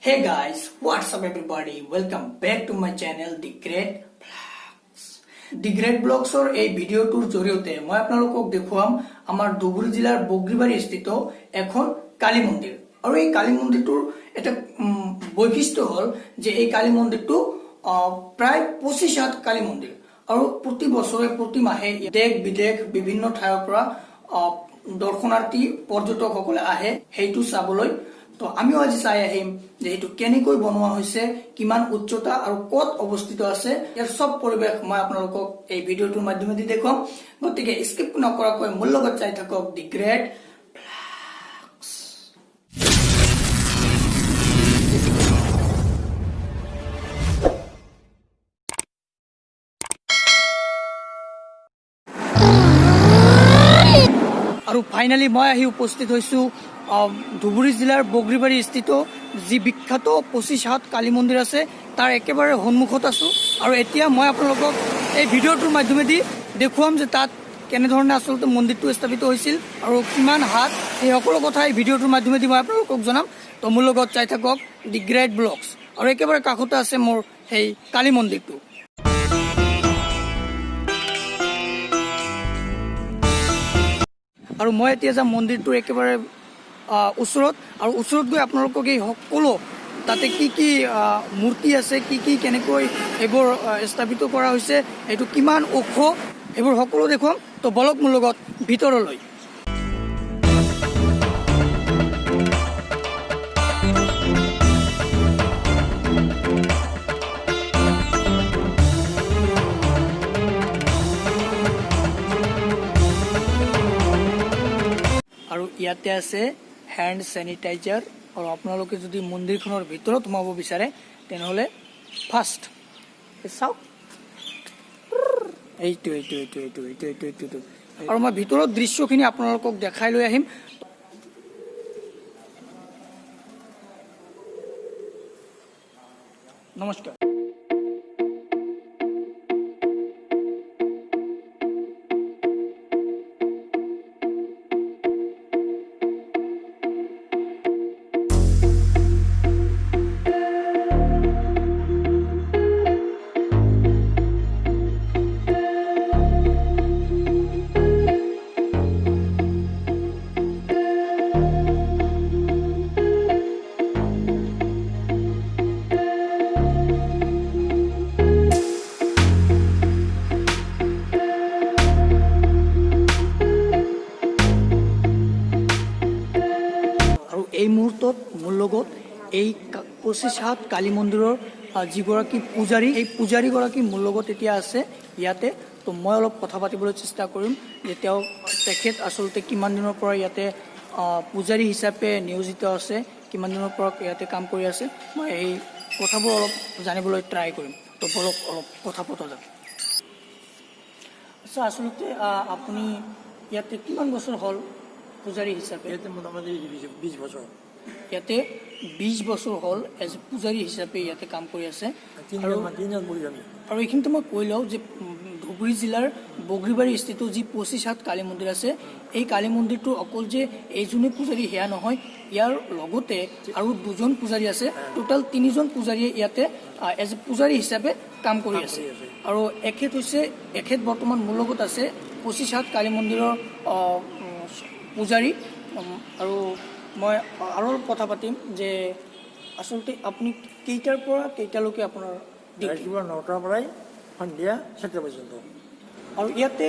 Hey guys, what's up everybody? Welcome back to my channel, The Great Vlogs. The Great Vlogsৰ এই ভিডিঅ'টোৰ জৰিয়তে মই আপোনালোকক দেখুৱাম আমাৰ ধুবুৰী জিলাৰ বগৰীবাৰী স্থিত এখন কালী মন্দিৰ। আৰু এই কালী মন্দিৰটোৰ এটা বৈশিষ্ট্য হ'ল যে এই কালী মন্দিৰটো প্ৰায় 25 হাত কালী মন্দিৰ আৰু প্ৰতি বছৰে, প্ৰতি মাহে দেশ বিদেশ বিভিন্ন ঠাইৰ পৰা দৰ্শনাৰ্থী পৰ্যটকসকলে আহে সেইটো চাবলৈ। তো আমিও আজি চাই আহিম যে সেইটো কেনেকৈ বনোৱা হৈছে, কিমান উচ্চতা আৰু ক'ত অৱস্থিত আছে। ইয়াৰ চব পৰিৱেশ মই আপোনালোকক এই ভিডিঅ'টোৰ মাধ্যমেদি দেখুৱাম। গতিকে স্কিপ নকৰাকৈ মোৰ লগত চাই থাকক দি গ্ৰেট। আৰু ফাইনেলি মই আহি উপস্থিত হৈছোঁ ধুবুৰী জিলাৰ বগৰীবাৰী স্থিত যি বিখ্যাত 25 হাত কালী মন্দিৰ আছে, তাৰ একেবাৰে সন্মুখত আছোঁ। আৰু এতিয়া মই আপোনালোকক এই ভিডিঅ'টোৰ মাধ্যমেদি দেখুৱাম যে তাত কেনেধৰণে আচলতে মন্দিৰটো স্থাপিত হৈছিল আৰু কিমান হাত, সেই সকলো কথা এই ভিডিঅ'টোৰ মাধ্যমেদি মই আপোনালোকক জনাম। তো মোৰ লগত চাই থাকক দি গ্ৰেট ব্লগছ। আৰু একেবাৰে কাষতে আছে মোৰ সেই কালী মন্দিৰটো। আৰু মই এতিয়া যাম মন্দিৰটোৰ একেবাৰে ওচৰত আৰু ওচৰত গৈ আপোনালোকক এই সকলো তাতে কি কি মূৰ্তি আছে, কি কি কেনেকৈ এইবোৰ স্থাপিত কৰা হৈছে, এইটো কিমান ওখ, এইবোৰ সকলো দেখুৱাম। তো বলক মোৰ লগত ভিতৰলৈ। আৰু ইয়াতে আছে হেণ্ড চেনিটাইজাৰ। আৰু আপোনালোকে যদি মন্দিৰখনৰ ভিতৰত সোমাব বিচাৰে, তেনেহ'লে ফাৰ্ষ্ট চাওক এইটো, এইটো, এইটো, এইটো, এইটো, এইটো, এইটো, এইটো। আৰু মই ভিতৰত দৃশ্যখিনি আপোনালোকক দেখাই লৈ আহিম। নমস্কাৰ। আৰু এই মুহূৰ্তত মোৰ লগত এই 25 হাত কালী মন্দিৰৰ যিগৰাকী পূজাৰী, এই পূজাৰীগৰাকী মোৰ লগত এতিয়া আছে ইয়াতে। তো মই অলপ কথা পাতিবলৈ চেষ্টা কৰিম যে তেখেত আচলতে কিমান দিনৰ পৰা ইয়াতে পূজাৰী হিচাপে নিয়োজিত আছে, কিমান দিনৰ পৰা ইয়াতে কাম কৰি আছে। মই এই কথাবোৰ অলপ জানিবলৈ ট্ৰাই কৰিম। তো বলক, অলপ কথা পতা যাওক। আচ্ছা, আচলতে আপুনি ইয়াতে কিমান বছৰ হ'ল পূজাৰী হিচাপে? ইয়াতে মোটামুটি 20 বছৰ। ইয়াতে 20 বছৰ হ'ল এজ এ পূজাৰী হিচাপে ইয়াতে কাম কৰি আছে। আৰু তিনিজন পূজাৰী আমি। আৰু এইখিনিতে মই কৈ লওঁ যে ধুবুৰী জিলাৰ বগৰীবাৰী স্থিত যি 25 হাত কালী মন্দিৰ আছে, এই কালী মন্দিৰটো অকল যে এইজনেই পূজাৰী সেয়া নহয়, ইয়াৰ লগতে আৰু দুজন পূজাৰী আছে। টোটেল তিনিজন পূজাৰীয়ে ইয়াতে এজ এ পূজাৰী হিচাপে কাম কৰি আছে। কৰি আছে। আৰু এখেত বৰ্তমান মোৰ লগত আছে, 25 হাত কালী মন্দিৰৰ পূজাৰী। আৰু মই আৰু অলপ কথা পাতিম যে আচলতে আপুনি কেইটাৰ পৰা কেইটালৈকে আপোনাৰ ডিউটি? ৰাতিপুৱা 9টাৰ পৰাই সন্ধিয়া 4টা পৰ্যন্ত। আৰু ইয়াতে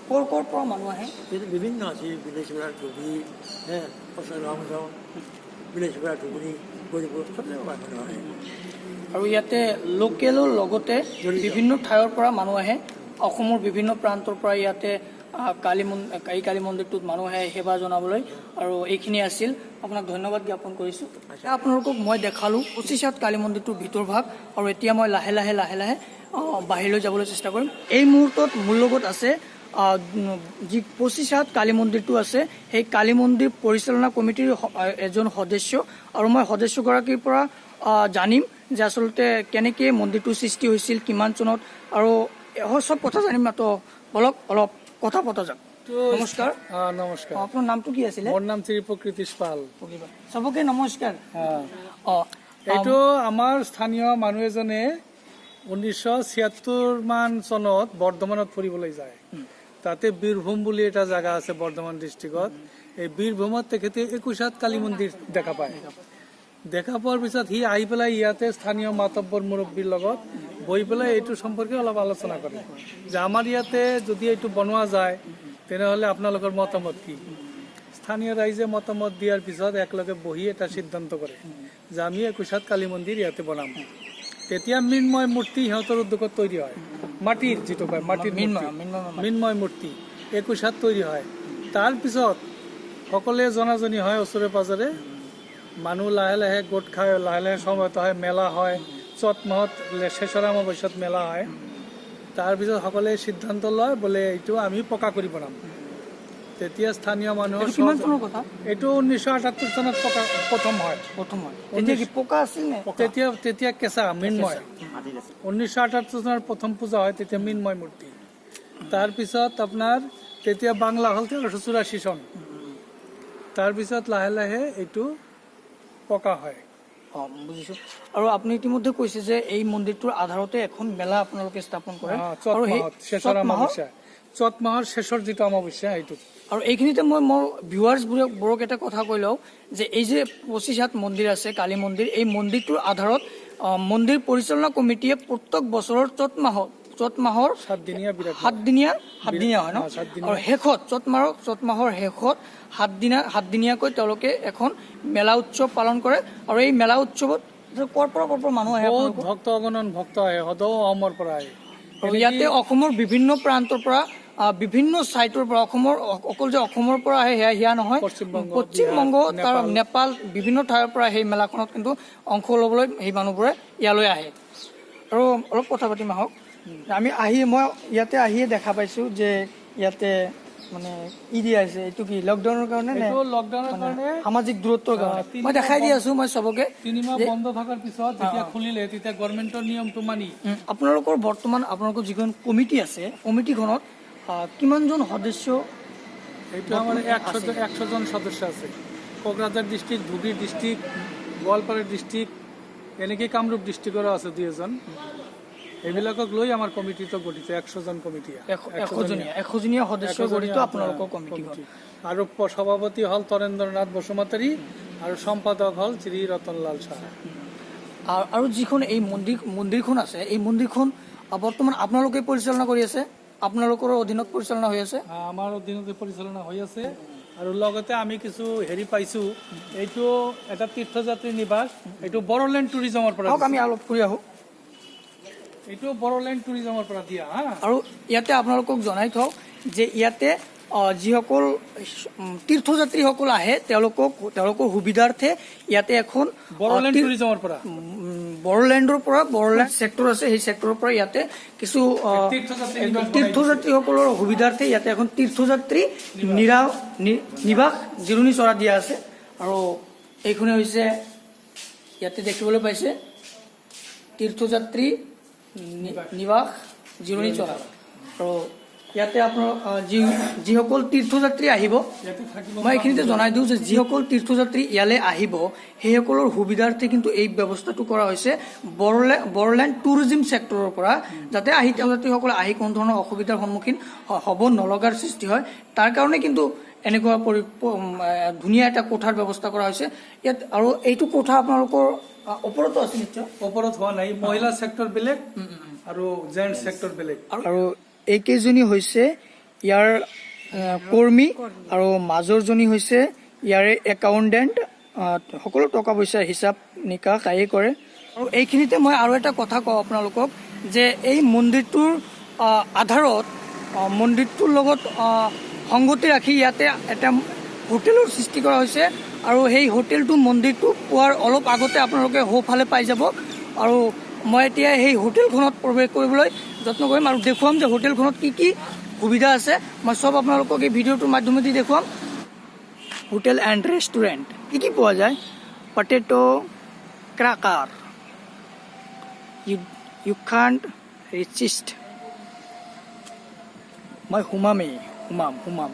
ক'ৰ ক'ৰ পৰা মানুহ আহে? ইয়াতে বিভিন্ন আছে, বিলাসীপাৰা, ধুবুৰী, হে ৰংজং, বিলাসীপাৰা, ধুবুৰী, গৌৰীপুৰ, চব জেগাৰ পৰা মানুহ আহে। আৰু ইয়াতে লোকেলৰ লগতে জড়িত। বিভিন্ন ঠাইৰ পৰা মানুহ আহে। অসমৰ বিভিন্ন প্ৰান্তৰ পৰা ইয়াতে এই কালী মন্দিৰটোত মানুহ আহে সেৱা জনাবলৈ। আৰু এইখিনি আছিল, আপোনাক ধন্যবাদ জ্ঞাপন কৰিছোঁ। আপোনালোকক মই দেখালোঁ 25 হাত কালী মন্দিৰটোৰ ভিতৰ ভাগ। আৰু এতিয়া মই লাহে লাহে লাহে লাহে বাহিৰলৈ যাবলৈ চেষ্টা কৰিম। এই মুহূৰ্তত মোৰ লগত আছে যি 25 হাত কালী মন্দিৰটো আছে, সেই কালী মন্দিৰ পৰিচালনা কমিটিৰ এজন সদস্য। আৰু মই সদস্যগৰাকীৰ পৰা জানিম যে আচলতে কেনেকৈ মন্দিৰটো সৃষ্টি হৈছিল, কিমান চনত, আৰু চব কথা জানিম। তো বলক, অলপ কথা পতা যাওক। নমস্কাৰ। নমস্কাৰ। আপোনাৰ নামটো কি আছিলে? মোৰ নাম শ্ৰী প্ৰকৃতিশ পাল। চবকে নমস্কাৰ। এইটো আমাৰ স্থানীয় মানুহ এজনে 1976 মান চনত বৰ্ধমানত ফুৰিবলৈ যায়। তাতে বীৰভূম বুলি এটা জাগা আছে বৰ্ধমান ডিষ্ট্ৰিক্টত। এই বীৰভূমত তেখেতে 21 হাত কালী মন্দিৰ দেখা পায়। দেখা পোৱাৰ পিছত সি আহি পেলাই ইয়াতে স্থানীয় মাতব্বৰ মুৰব্বীৰ লগত বহি পেলাই এইটো সম্পৰ্কে অলপ আলোচনা কৰে যে আমাৰ ইয়াতে যদি এইটো বনোৱা যায়, তেনেহ'লে আপোনালোকৰ মতামত কি? স্থানীয় ৰাইজে মতামত দিয়াৰ পিছত একেলগে বহি এটা সিদ্ধান্ত কৰে যে আমি 21 হাত কালী মন্দিৰ ইয়াতে বনাম। তেতিয়া মৃন্ময় মূৰ্তি সিহঁতৰ উদ্যোগত তৈৰি হয়, মাটিৰ যিটো কয় মাটিৰ মৃন্ময়, মূৰ্তি। মৃন্ময়। মৃন্ময় মূৰ্তি 21 হাত তৈৰি হয়। তাৰপিছত সকলোৱে জনাজনি হয়, ওচৰে পাজৰে মানুহ লাহে লাহে গোট খায়, লাহে লাহে সমবেত হয়, মেলা হয়। চত মাহত শেষৰ অমাৱস্যাত মেলা হয়। তাৰপিছত সকলোৱে সিদ্ধান্ত লয় বোলে এইটো আমি পকা কৰি বনাম। তেতিয়া স্থানীয় মানুহৰ এইটো কিমান চনৰ কথা? এইটো 1978 চনত পকা প্ৰথম হয়। প্ৰথম হয়। তেতিয়া কি পকা আছিল নে? তেতিয়া তেতিয়া কেঁচা মৃন্ময়। 1978 চনৰ প্ৰথম পূজা হয়, তেতিয়া মৃন্ময় মূৰ্তি। তাৰপিছত আপোনাৰ তেতিয়া বাংলা হ'ল 1384 চন। তাৰপিছত লাহে লাহে এইটো পকা হয়। বুজিছো। আৰু আপুনি ইতিমধ্যে কৈছে যে এই মন্দিৰটোৰ আধাৰতে এখন মেলা আপোনালোকে স্থাপন কৰে। চত আৰু সেই মাহত শেষৰ চত মাহৰ অমাৱস্যা, চত মাহৰ শেষৰ যিটো অমাৱস্যা সেইটো। আৰু এইখিনিতে মই মোৰ ভিউৱাৰ্ছবোৰক এটা কথা কৈ লওঁ যে এই যে 25 হাত মন্দিৰ আছে, কালী মন্দিৰ, এই মন্দিৰটোৰ আধাৰত মন্দিৰ পৰিচালনা কমিটিয়ে প্ৰত্যেক বছৰৰ চত মাহৰ সাতদিনীয়া বিৰাট মেলা। সাতদিনীয়া, সাতদিনীয়া হয় ন? সাতদিনীয়া। আৰু শেষত চত মাহৰ শেষত সাতদিনীয়াকৈ তেওঁলোকে এখন মেলা উৎসৱ পালন কৰে। আৰু এই মেলা উৎসৱত ক'ৰ পৰা মানুহ আহে বহুত আপোনালোকৰ? ভক্ত, অগণন ভক্ত আহে, সদৌ অসমৰ পৰা আহে। আৰু ইয়াতে অসমৰ বিভিন্ন প্ৰান্তৰ পৰা, বিভিন্ন ছাইটৰ পৰা, অসমৰ অকল যে অসমৰ পৰা আহে সেয়া নহয়, পশ্চিমবংগ, পশ্চিমবংগ, বিহাৰ, তাৰ নেপাল। নেপাল, বিভিন্ন ঠাইৰ পৰা সেই মেলাখনত কিন্তু অংশ ল'বলৈ সেই মানুহবোৰে ইয়ালৈ আহে। আৰু অলপ কথা পাতিম আহক। আমি আহি মই ইয়াতে আহিয়ে দেখা পাইছো যে ইয়াতে মানে ই দিয়া আছে। এইটো কি লকডাউনৰ কাৰণে নে? এইটো লকডাউনৰ মানে কাৰণে। সামাজিক দূৰত্বৰ কাৰণে। তিনি মই মাহ দেখাই দি আছো মই চবকে। 3 মাহ যে- বন্ধ থকাৰ পিছত যেতিয়া খুলিলে, তেতিয়া গভৰ্ণমেণ্টৰ নিয়মটো মানি। আপোনালোকৰ বৰ্তমান আপোনালোকৰ যিখন কমিটি আছে, কমিটিখনত কিমানজন সদস্য? এইটো আমাৰ 100 জন সদস্য আছে। Kokrajhar district, Dhubri district, Goalpara district, এনেকৈ কামৰূপ ডিষ্ট্ৰিক্টৰো আছে দুই এজন। এইবিলাকক লৈ আমাৰ কমিটিটো গঠিত, 100 জন কমিটি। 100জনীয়া সদস্য গঠিত আপোনালোকৰ কমিটিখন। আৰু সভাপতি হ'ল তৰেন্দ্ৰনাথ বসুমতাৰী আৰু সম্পাদক হ'ল শ্ৰী ৰতনলাল সাহা। আৰু যিখন এই মন্দিৰখন আছে, এই মন্দিৰখন বৰ্তমান আপোনালোকে পৰিচালনা কৰি আছে, আপোনালোকৰ অধীনত পৰিচালনা হৈ আছে। আমাৰ অধীনতে পৰিচালনা হৈ আছে। আৰু লগতে আমি কিছু হেৰি পাইছো, এইটো এটা তীৰ্থযাত্ৰী নিবাস, এইটো বড়োলেণ্ড টুৰিজমৰ পৰা আহক, আমি অলপ ফুৰি আহোঁ। দিছে। এইটো বড়োলেণ্ড টুৰিজমৰ পৰা দিয়া হা। আৰু ইয়াতে আপোনালোকক জনাই থওঁ যে ইয়াতে যিসকল তীৰ্থযাত্ৰীসকল আহে, তেওঁলোকৰ সুবিধাৰ্থে ইয়াতে এখন বড়োলেণ্ড টুৰিজমৰ পৰা। বড়োলেণ্ডৰ পৰা, বড়োলেণ্ড ছেক্টৰ আছে, সেই ছেক্টৰৰ পৰা ইয়াতে কিছু তীৰ্থযাত্ৰী নিবাস বনাই দিছে। তীৰ্থযাত্ৰীসকলৰ সুবিধাৰ্থে ইয়াতে এখন তীৰ্থযাত্ৰী নিবাস জিৰণি চৰা দিয়া আছে। আৰু এইখনে হৈছে, ইয়াতে দেখিবলৈ পাইছে, তীৰ্থযাত্ৰী নিবাস জিৰণি চৰা। আৰু ইয়াতে আপোনাৰ যিসকল তীৰ্থযাত্ৰী আহিব, ইয়াতে থাকিব। মই এইখিনিতে জনাই দিওঁ যে যিসকল তীৰ্থযাত্ৰী ইয়ালৈ আহিব, সেইসকলৰ সুবিধাৰ্থে কিন্তু এই ব্যৱস্থাটো কৰা হৈছে বড়োলেণ্ড টুৰিজিম ছেক্টৰৰ পৰা, যাতে আহি তীৰ্থযাত্ৰীসকলে আহি কোনো ধৰণৰ অসুবিধাৰ সন্মুখীন হ'ব নলগাৰ সৃষ্টি হয়। তাৰ কাৰণে কিন্তু এনেকুৱা ধুনীয়া এটা কোঠাৰ ব্যৱস্থা কৰা হৈছে ইয়াত। আৰু এইটো কোঠা আপোনালোকৰ ওপৰতো আছে নিশ্চয়? ওপৰত হোৱা নাই। মহিলা ছেক্টৰ বেলেগ আৰু জেণ্টছ ছেক্টৰ বেলেগ। আৰু এইকেইজনী হৈছে ইয়াৰ কৰ্মী আৰু মাজৰজনী হৈছে ইয়াৰে একাউণ্টেণ্ট। সকলো টকা পইচাৰ হিচাপ নিকাচ তাইয়ে কৰে। আৰু এইখিনিতে মই আৰু এটা কথা কওঁ আপোনালোকক যে এই মন্দিৰটোৰ আধাৰত, মন্দিৰটোৰ লগত সংগতি ৰাখি ইয়াতে এটা হোটেলৰ সৃষ্টি কৰা হৈছে। আৰু সেই হোটেলটো মন্দিৰটো পোৱাৰ অলপ আগতে আপোনালোকে সোঁফালে পাই যাব। আৰু মই এতিয়া সেই হোটেলখনত প্ৰৱেশ কৰিবলৈ যত্ন কৰিম আৰু দেখুৱাম যে হোটেলখনত কি কি সুবিধা আছে। মই চব আপোনালোকক এই ভিডিঅ'টোৰ মাধ্যমেদি দেখুৱাম। হোটেল এণ্ড ৰেষ্টুৰেণ্ট কি কি পোৱা যায়? Potato cracker, you can't resist. মই সোমামেই, সোমাম, সোমাম।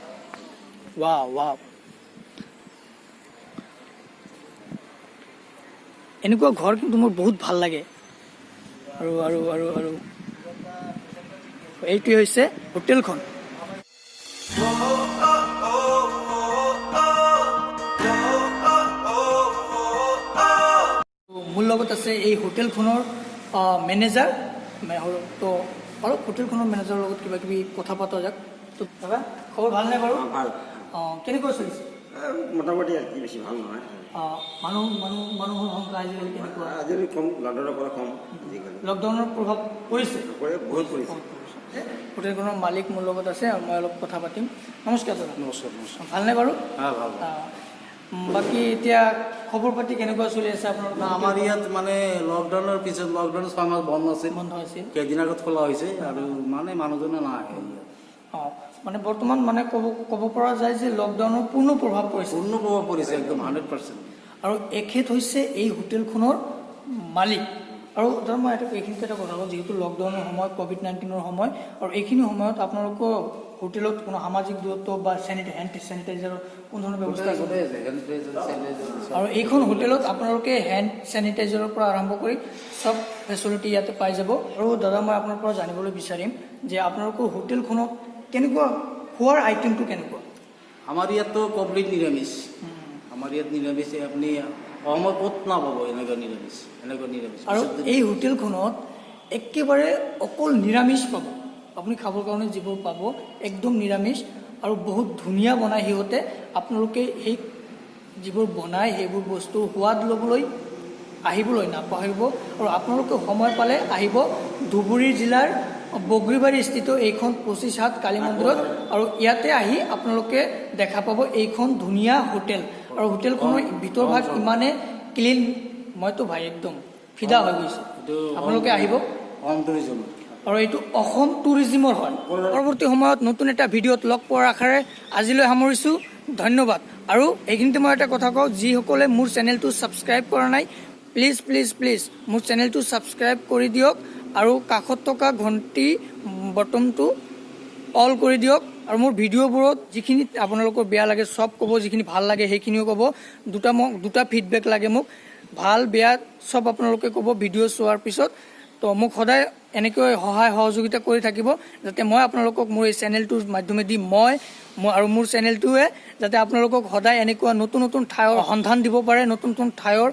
Wow, wow. এনেকুৱা ঘৰ কিন্তু মোৰ বহুত ভাল লাগে। আৰু আৰু আৰু আৰু এইটোৱে হৈছে হোটেলখন। মোৰ লগত আছে এই হোটেলখনৰ মেনেজাৰ। তো অলপ হোটেলখনৰ মেনেজাৰৰ লগত কিবা কিবি কথা পতা যাক। তো দাদা, খবৰ ভালনে বাৰু? ভাল। অঁ, কেনেকুৱা চলিছে? মোটামুটি আৰু কি, বেছি ভাল নহয়। অঁ, মানুহ মানুহ মানুহৰ সংখ্যা আজিকালি কেনেকুৱা? আজিকালি কম, লকডাউনৰ পৰা কম আজিকালি। লকডাউনৰ প্ৰভাৱ পৰিছে? পৰে, বহুত পৰিছে। হোটেলখনৰ মালিক মোৰ লগত আছে আৰু মই অলপ কথা পাতিম। নমস্কাৰ দাদা। নমস্কাৰ, নমস্কাৰ। ভালনে বাৰু? হ্যাঁ, ভাল। বাকী এতিয়া খবৰ পাতি কেনেকুৱা চলি আছে আপোনালোকৰ? আমাৰ ইয়াত মানে লকডাউনৰ পিছত, লকডাউন 6 মাহ বন্ধ আছিল। বন্ধ আছিল। কেইদিন আগত খোলা হৈছে আৰু মানে মানুহজনে নাহে ইয়াত। অঁ, মানে বৰ্তমান মানে ক'ব পৰা যায় যে লকডাউনৰ পূৰ্ণ প্ৰভাৱ পৰিছে। পূৰ্ণ প্ৰভাৱ পৰিছে, একদম 100%। আৰু এখেত হৈছে এই হোটেলখনৰ মালিক। আৰু দাদা, মই এটা এইখিনিতে এটা কথা কওঁ, যিহেতু লকডাউনৰ সময়, ক'ভিড-19ৰ সময় আৰু এইখিনি সময়ত আপোনালোকৰ হোটেলত কোনো সামাজিক দূৰত্ব বা হেণ্ড চেনিটাইজাৰৰ কোনো ধৰণৰ ব্যৱস্থা আছে? গোটেই আছে, হেণ্ড চেনিটাইজাৰ। আৰু এইখন হোটেলত আপোনালোকে হেণ্ড চেনিটাইজাৰৰ পৰা আৰম্ভ কৰি চব ফেচিলিটি ইয়াতে পাই যাব। আৰু দাদা, মই আপোনাৰ পৰা জানিবলৈ বিচাৰিম যে আপোনালোকৰ হোটেলখনত কেনেকুৱা, খোৱাৰ আইটেমটো কেনেকুৱা? আমাৰ ইয়াততো কমপ্লিট নিৰামিষ। আমাৰ ইয়াত নিৰামিষ, আপুনি অসমত ক'ত নাপাব এনেকুৱা নিৰামিষ, এনেকুৱা নিৰামিষ। আৰু এই হোটেলখনত একেবাৰে অকল নিৰামিষ পাব আপুনি। খাবৰ কাৰণে যিবোৰ পাব একদম নিৰামিষ আৰু বহুত ধুনীয়া বনায় সিহঁতে। আপোনালোকে সেই যিবোৰ বনায় সেইবোৰ বস্তু সোৱাদ ল'বলৈ আহিবলৈ নাপাহৰিব। আৰু আপোনালোকে সময় পালে আহিব ধুবুৰী জিলাৰ বগৰীবাৰী স্থিত এইখন 25 হাত কালী মন্দিৰত। আৰু ইয়াতে আহি আপোনালোকে দেখা পাব এইখন ধুনীয়া হোটেল। আৰু হোটেলখনৰ ভিতৰভাগ ইমানে ক্লিন, মইতো ভাই একদম ফিদা হৈ গৈছোঁ। এইটো আপোনালোকে আহিব। অসম টুৰিজম। আৰু এইটো অসম টুৰিজিমৰ হয়। পৰৱৰ্তী সময়ত নতুন এটা ভিডিঅ'ত লগ পোৱাৰ আশাৰে আজিলৈ সামৰিছোঁ। ধন্যবাদ। আৰু এইখিনিতে মই এটা কথা কওঁ, যিসকলে মোৰ চেনেলটো ছাবস্ক্ৰাইব কৰা নাই, প্লিজ প্লিজ প্লিজ মোৰ চেনেলটো ছাবস্ক্ৰাইব কৰি দিয়ক আৰু কাষত থকা ঘণ্টি বটনটো অল কৰি দিয়ক। আৰু মোৰ ভিডিঅ'বোৰত যিখিনি আপোনালোকৰ বেয়া লাগে চব ক'ব, যিখিনি ভাল লাগে সেইখিনিও ক'ব। মোক দুটা ফিডবেক লাগে মোক, ভাল বেয়া চব আপোনালোকে ক'ব ভিডিঅ' চোৱাৰ পিছত। তো মোক সদায় এনেকৈ সহায় সহযোগিতা কৰি থাকিব, যাতে মই আপোনালোকক মোৰ এই চেনেলটোৰ মাধ্যমেদি মই আৰু মোৰ চেনেলটোৱে যাতে আপোনালোকক সদায় এনেকুৱা নতুন নতুন ঠাইৰ সন্ধান দিব পাৰে, নতুন নতুন ঠাইৰ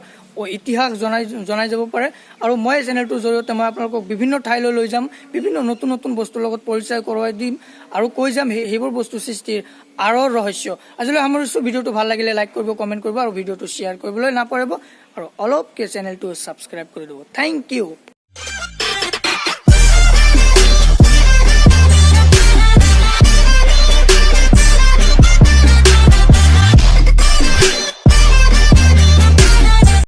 ইতিহাস জনাই জনাই যাব পাৰে। আৰু মই এই চেনেলটোৰ জৰিয়তে মই আপোনালোকক বিভিন্ন ঠাইলৈ লৈ যাম, বিভিন্ন নতুন নতুন বস্তুৰ লগত পৰিচয় কৰোৱাই দিম আৰু কৈ যাম সেইবোৰ বস্তু সৃষ্টিৰ আঁৰৰ ৰহস্য। আজিলৈ সামৰিছোঁ। ভিডিঅ'টো ভাল লাগিলে লাইক কৰিব, কমেণ্ট কৰিব আৰু ভিডিঅ'টো শ্বেয়াৰ কৰিবলৈ নাপাহৰিব আৰু অলপকৈ চেনেলটো ছাবস্ক্ৰাইব কৰি দিব। Thank U.